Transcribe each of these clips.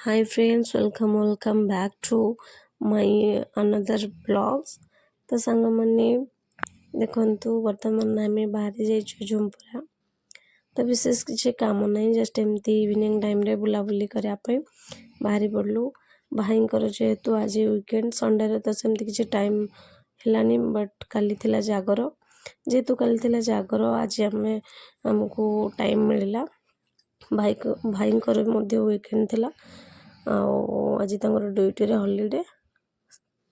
Hi friends, welcome, welcome back to my another vlogs. ତ ସାଙ୍ଗମାନେ, ଦେଖନ୍ତୁ, ବର୍ତ୍ତମାନ ଆମେ ବାହାରି ଯାଇଛୁ ଝୁମ୍ପୁରା। ତ ବିଶେଷ କିଛି କାମ ନାହିଁ, ଜଷ୍ଟ ଏମିତି ଇଭିନିଂ ଟାଇମ୍ରେ ବୁଲାବୁଲି କରିବା ପାଇଁ ବାହାରି ପଡ଼ିଲୁ। ଭାଇଙ୍କର ଯେହେତୁ ଆଜି ୱିକେଣ୍ଡ, ସଣ୍ଡେରେ ତ ସେମିତି କିଛି ଟାଇମ୍ ହେଲାନି, ବଟ୍ କାଲି ଥିଲା ଜାଗର। ଯେହେତୁ କାଲି ଥିଲା ଜାଗର, ଆଜି ଆମକୁ ଟାଇମ୍ ମିଳିଲା। ଭାଇଙ୍କର ମଧ୍ୟ ୱିକେଣ୍ଡ ଥିଲା ଆଉ ଆଜି ତାଙ୍କର ଡ୍ୟୁଟିରେ ହଲିଡ଼େ।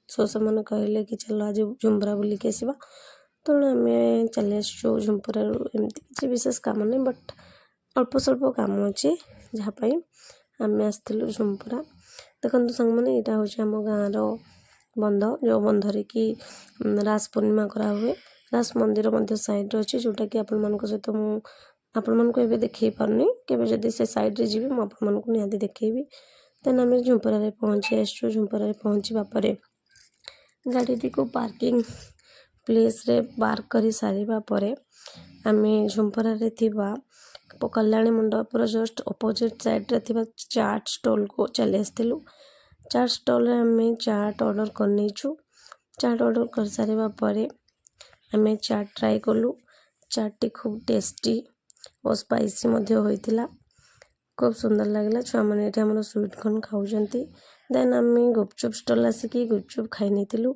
ସୋ ସେମାନେ କହିଲେ କି ଚାଲ, ଆଜି ଝୁମ୍ପୁରା ବୁଲିକି ଆସିବା। ତେଣୁ ଆମେ ଚାଲି ଆସିଛୁ ଝୁମ୍ପୁରାରୁ। ଏମିତି କିଛି ବିଶେଷ କାମ ନାହିଁ, ବଟ୍ ଅଳ୍ପ ସ୍ୱଳ୍ପ କାମ ଅଛି, ଯାହା ପାଇଁ ଆମେ ଆସିଥିଲୁ ଝୁମ୍ପୁରା। ଦେଖନ୍ତୁ ସାଙ୍ଗମାନେ, ଏଇଟା ହେଉଛି ଆମ ଗାଁର ବନ୍ଧ, ଯେଉଁ ବନ୍ଧରେ କି ରାସ ପୂର୍ଣ୍ଣିମା କରାହୁଏ। ରାସ ମନ୍ଦିର ମଧ୍ୟ ସାଇଡ଼୍ରେ ଅଛି, ଯେଉଁଟାକି ଆପଣମାନଙ୍କ ସହିତ ମୁଁ ଆପଣମାନଙ୍କୁ ଏବେ ଦେଖେଇ ପାରୁନି। କେବେ ଯଦି ସେ ସାଇଡ଼୍ରେ ଯିବି, ମୁଁ ଆପଣମାନଙ୍କୁ ନିହାତି ଦେଖେଇବି। ଦେନ୍ ଆମେ ଝୁମ୍ପୁରାରେ ପହଞ୍ଚି ଆସିଛୁ। ଝୁମ୍ପୁରାରେ ପହଞ୍ଚିବା ପରେ ଗାଡ଼ିଟିକୁ ପାର୍କିଂ ପ୍ଲେସ୍ରେ ପାର୍କ କରି ସାରିବା ପରେ ଆମେ ଝୁମ୍ପୁରାରେ ଥିବା କଲ୍ୟାଣୀ ମଣ୍ଡପର ଜଷ୍ଟ ଅପୋଜିଟ୍ ସାଇଡ଼୍ରେ ଥିବା ଚାଟ୍ ଷ୍ଟଲ୍କୁ ଚାଲି ଆସିଥିଲୁ। ଚାଟ୍ ଷ୍ଟଲ୍ରେ ଆମେ ଚାଟ୍ ଅର୍ଡ଼ର୍ କରିନେଇଛୁ। ଚାଟ୍ ଅର୍ଡ଼ର୍ କରିସାରିବା ପରେ ଆମେ ଚାଟ୍ ଟ୍ରାଏ କଲୁ। ଚାଟ୍ଟି ଖୁବ୍ ଟେଷ୍ଟି ଓ ସ୍ପାଇସି ମଧ୍ୟ ହୋଇଥିଲା। ଖୁବ୍ ସୁନ୍ଦର ଲାଗିଲା। ଛୁଆମାନେ ଏଠି ଆମର ସୁଇଟ୍ କର୍ନ ଖାଉଛନ୍ତି। ଦେନ୍ ଆମେ ଗୁପଚୁପ୍ ଷ୍ଟଲ୍ ଆସିକି ଗୁପଚୁପ୍ ଖାଇ ନେଇଥିଲୁ,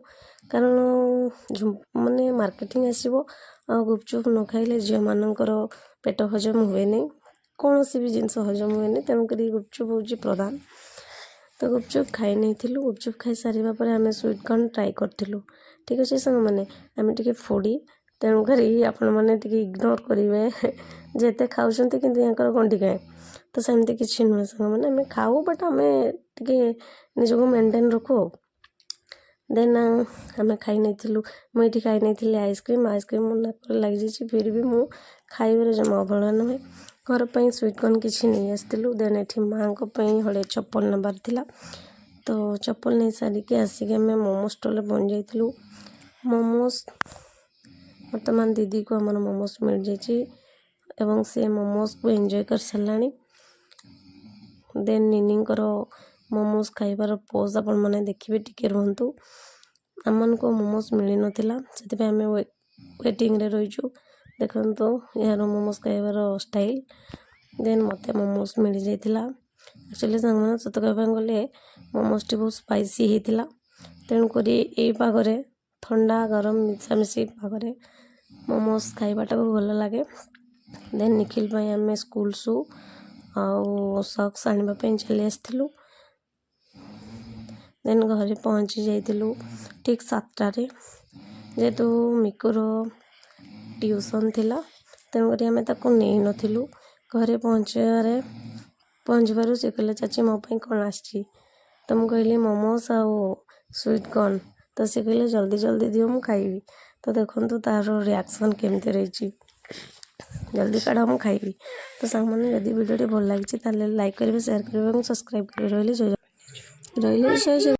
କାରଣ ମାନେ ମାର୍କେଟିଂ ଆସିବ ଆଉ ଗୁପଚୁପ୍ ନ ଖାଇଲେ ଝିଅମାନଙ୍କର ପେଟ ହଜମ ହୁଏନି, କୌଣସି ବି ଜିନିଷ ହଜମ ହୁଏନି। ତେଣୁକରି ଗୁପଚୁପ୍ ହେଉଛି ପ୍ରଧାନ। ତ ଗୁପଚୁପ୍ ଖାଇ ନେଇଥିଲୁ। ଗୁପଚୁପ୍ ଖାଇ ସାରିବା ପରେ ଆମେ ସୁଇଟ୍ କର୍ନ ଟ୍ରାଏ କରିଥିଲୁ। ଠିକ୍ ଅଛି ସାଙ୍ଗମାନେ, ଆମେ ଟିକେ ଫୁଡ଼ି, ତେଣୁକରି ଆପଣମାନେ ଟିକେ ଇଗ୍ନୋର କରିବେ। ଯେତେ ଖାଉଛନ୍ତି କିନ୍ତୁ ୟାଙ୍କର ଗଣ୍ଡି କାହିଁ? ତ ସେମିତି କିଛି ନୁହେଁ ସାଙ୍ଗମାନେ, ଆମେ ଖାଉ, ବଟ୍ ଆମେ ଟିକେ ନିଜକୁ ମେଣ୍ଟେନ୍ ରଖୁ ଆଉ। ଦେନ୍ ଆମେ ଖାଇ ନେଇଥିଲୁ। ମୁଁ ଏଇଠି ଖାଇ ନେଇଥିଲି ଆଇସ୍କ୍ରିମ୍। ଆଇସ୍କ୍ରିମ୍ ମୋ ନାକରେ ଲାଗିଯାଇଛି, ଫିର୍ ବି ମୁଁ ଖାଇବାରେ ଜମା ଅବହେଳା ନୁହେଁ। ଘର ପାଇଁ ସୁଇଟ୍ କର୍ନ କିଛି ନେଇ ଆସିଥିଲୁ। ଦେନ୍ ଏଠି ମାଆଙ୍କ ପାଇଁ ହଳେ ଚପଲ ନେବାର ଥିଲା। ତ ଚପଲ ନେଇ ସାରିକି ଆସିକି ଆମେ ମୋମୋ ଷ୍ଟଲ୍ରେ ପହଞ୍ଚି ଯାଇଥିଲୁ। ମୋମୋସ୍, ବର୍ତ୍ତମାନ ଦିଦିକୁ ଆମର ମୋମୋସ୍ ମିଳିଯାଇଛି ଏବଂ ସେ ମୋମୋସ୍କୁ ଏନ୍ଜୟ କରିସାରିଲାଣି। ଦେନ୍ ନିନିଙ୍କର ମୋମୋସ୍ ଖାଇବାର ପୋଜ୍ ଆପଣମାନେ ଦେଖିବେ, ଟିକେ ରୁହନ୍ତୁ। ଆମମାନଙ୍କୁ ମୋମୋସ୍ ମିଳିନଥିଲା, ସେଥିପାଇଁ ଆମେ ୱେଟିଂରେ ରହିଛୁ। ଦେଖନ୍ତୁ ଏହାର ମୋମୋସ୍ ଖାଇବାର ଷ୍ଟାଇଲ୍। ଦେନ୍ ମୋତେ ମୋମୋସ୍ ମିଳିଯାଇଥିଲା। ଆକ୍ଚୁଆଲି ସାଙ୍ଗମାନେ, ସତ କହିବା ପାଇଁ ଗଲେ ମୋମୋସ୍ଟି ବହୁତ ସ୍ପାଇସି ହେଇଥିଲା। ତେଣୁକରି ଏଇ ପାଗରେ, ଥଣ୍ଡା ଗରମ ମିଶାମିଶି ପାଗରେ ମୋମୋସ୍ ଖାଇବାଟାକୁ ଭଲ ଲାଗେ। ଦେନ୍ ନିଖିଲ ପାଇଁ ଆମେ ସ୍କୁଲ ସୁ ଆଉ ସକ୍ସ ଆଣିବା ପାଇଁ ଚାଲି ଆସିଥିଲୁ। ଦେନ୍ ଘରେ ପହଞ୍ଚି ଯାଇଥିଲୁ ଠିକ୍ 7ଟାରେ। ଯେହେତୁ ମିକୁର ଟିଉସନ୍ ଥିଲା, ତେଣୁକରି ଆମେ ତାକୁ ନେଇନଥିଲୁ। ଘରେ ପହଞ୍ଚିବାରୁ ସେ କହିଲେ, "ଚାଚି, ମୋ ପାଇଁ କ'ଣ ଆସିଛି?" ତ ମୁଁ କହିଲି, "ମୋମୋସ୍ ଆଉ ସୁଇଟ୍ କର୍ନ।" ତ ସେ କହିଲେ, "ଜଲ୍ଦି ଜଲ୍ଦି ଦିଅ, ମୁଁ ଖାଇବି।" ତ ଦେଖନ୍ତୁ ତାର ରିଆକ୍ସନ୍ କେମିତି ରହିଛି, "ଜଲ୍ଦି କାଢ଼, ମୁଁ ଖାଇବି।" ତ ସାଙ୍ଗମାନେ, ଯଦି ଭିଡ଼ିଓଟି ଭଲ ଲାଗିଛି, ତାହେଲେ ଲାଇକ୍ କରିବେ, ସେୟାର କରିବେ ଏବଂ ସବସ୍କ୍ରାଇବ୍ କରିବେ। ରହିଲି, ଜୟ ରହିଲି, ଜୟ।